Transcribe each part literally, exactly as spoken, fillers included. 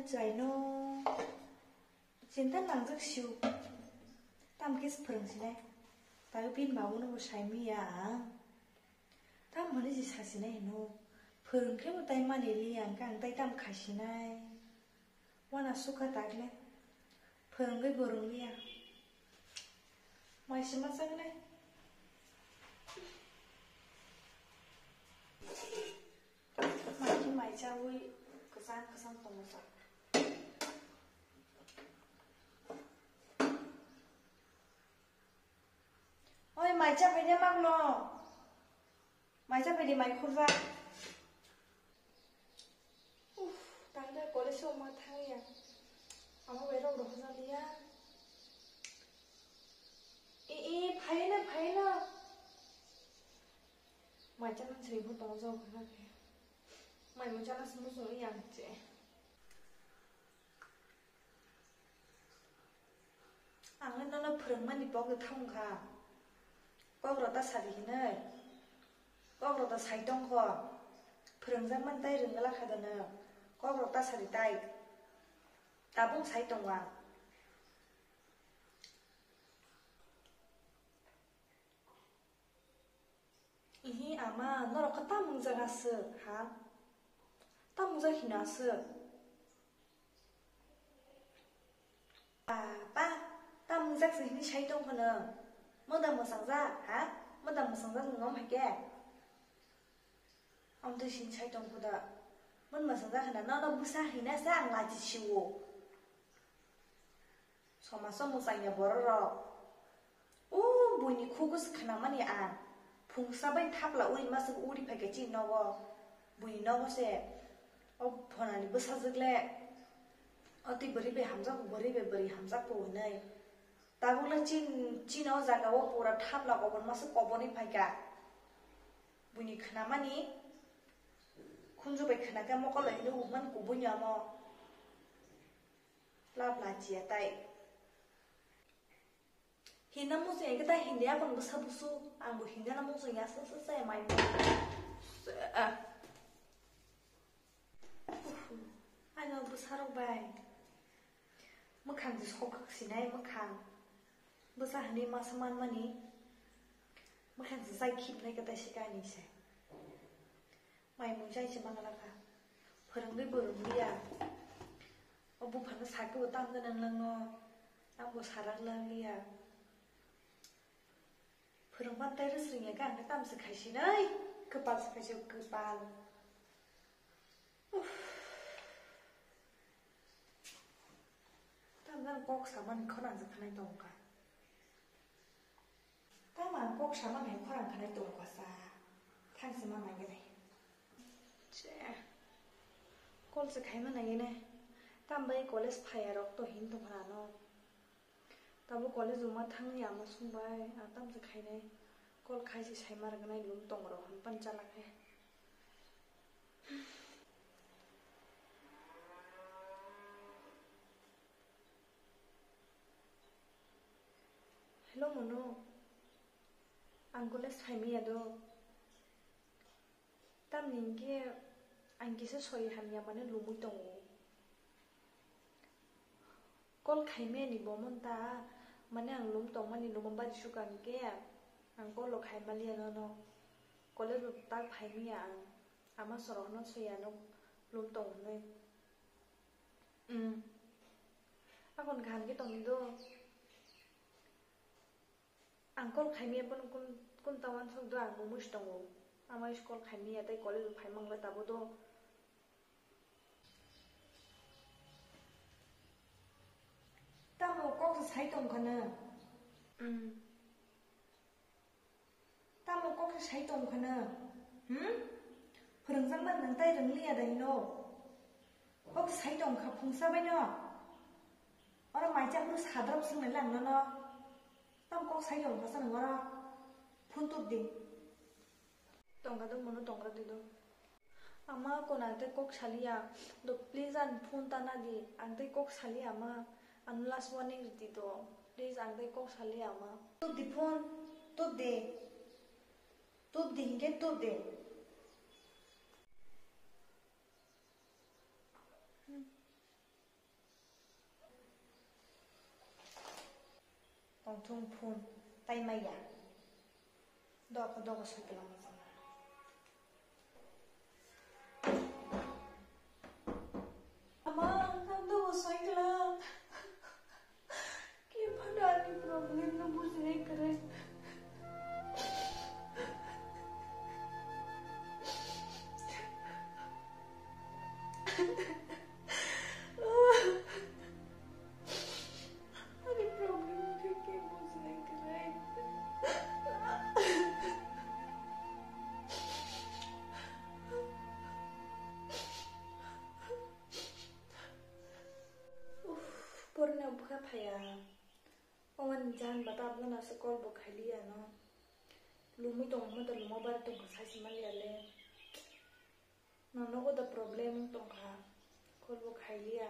Jaino chinta nangjak siu. Tam kis phwrwng sinai. Tago pin babu no bo saimiya. Tam hwnwi si sasinai hino. Phwrwng khe bo tai mani liya, hwnkhe ang tai tam khaisinai. Wana sukha takle. Phwrwngwi bo rwngliya. Mai sima chagnai. Mai khe mai chawi kwchang kwchang tongo sa. Oi, mai cha phaina mangno. Mai cha phaidi mai khurja. Uff, tangda college o ma thangya. Ama bai rok rohorna liya. E, e, phaina, phaina. Mai cha nang sri bo tong jao khna khe. Mai mo cha na smu sung yang che. Ang nono phwrwngmani pok tong kha. Kok rota sadi hinwi. Kok rota sai tong kho. Phwrwngjakmani tai rwngla kha dono. Kok rota sadi tai. Tabuk sai tongo ang. Ihi ama, norok khe tam wngjak aswk, ha? Tam wngjak hino aswk? Papa, tam wngjak se hini sai tong phano? Moda mwsangjak, ha? Moda mwsangjak nwng om hai khe? Amtwi sini sai tong khuda. Mon mwsangjak hina, nono bwsa hina se ang lachi siwo. Somaso mwchangya bororok. O buini khugus khnamani ang. Phungsa bai thapla uri masuk uri phaikha chini nogo. Buini nogo se. O phonani bwsajwk le. O twi bwrwi bai hamjak, bwrwi bai bwrwi hamjak po hinwi. Tabuk le chin, chini o jaga o pura thapla kobor masuk koboni phaikha. Buini khnamani. Khunju bai khna khe mokol bai hinwi hukmani kubui ni omo. Lapla chiya tai. Hinna muchung ya khe tai hindi akon bwsa busu. Ang bo hindi na muchung ya sa sa sa ya mai. Ah. Ano bwsa rok bai. Mwkhang se sok sinai mwkhang. Bwsa hinwi masa manmani. Mwkhang se chai khibnai khe tai se kani se. Mai mui chai se mangala kha. Phwrwngwi bo rwngliya. O buphano sakhe bo tam gwnang langno. Ang bo sarak langliya. Phwrwngmani tai rwswrwngya khe ang khe tam se khaisinai. Kwpal se khaisi kwpal. Uff. Tamjani kok samani khorang se khanai tongkha. Tamang kok samani hai khorang khanai tongkha sa. Thangsi ma naigenai. Che. Call se khaima naigenai. Tambai college phaya rok to hin tongkha ano. Tabuk college o ma thangwi ama sungbai, ang tamsa khainai. Call khaisi saima rwgnai lum tong rw hwn pan chala khe. Hello Monu, ang college phaimaya do. Tamni hwnkhe ang kisa soi hamya mane lumwi tongo. Call khaimani bo mon ta, mane ang lum tongmani lum bari sukha hwnkhe ang call rok khaimaliya nono. College bo tak phaimaya ang, ama sorokno swiya no lum tong hwnwi. Umm. Akon kaham khe tongwi do. Ang call khaimaya bono kun, kun ta uansuk do ang bo muisu tongo. Ama is call khaimaya tei college bo phaimang le tabo do. Tamo kok se sai tong khana? Hmm. Tamo kok se sai tong khana? Hmm? Phwrwngjakmani nwng tai rwngliya da hino? Kok se sai tong kha phungsa bai no? Oro mai cha phuru sadrop swngnai lang nono. Tamo kok sai tong kha sa nwng oro? Phone tub di. Tongkha do, mono tongkha di do. Ama kon ang tei kok saliya do, please ang phone ta nadi, ang tei kok saliya ma, ano last warning ridi do, please ang tei kok saliya ma. Tub di phone, tub di, tub di hingke tub di. Thung phun tai maya. Doko doko soi kelang. Ama, ang kang doko soi kelang. Khe phano ani problem no bujinai kwrwi. Ani problem khe khe bujinai kwrwi. Uff, porno bwkha phaiya. Oman jan ba tabla nasa call bo khailiya no. Lumui tong mo to lumo bar tong sai si maliya le. No nogo da problem tong kha. Call bo khailiya.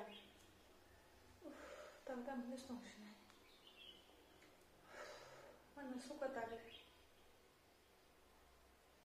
Uff, tang tang mis tong sinai. Mana suka tare.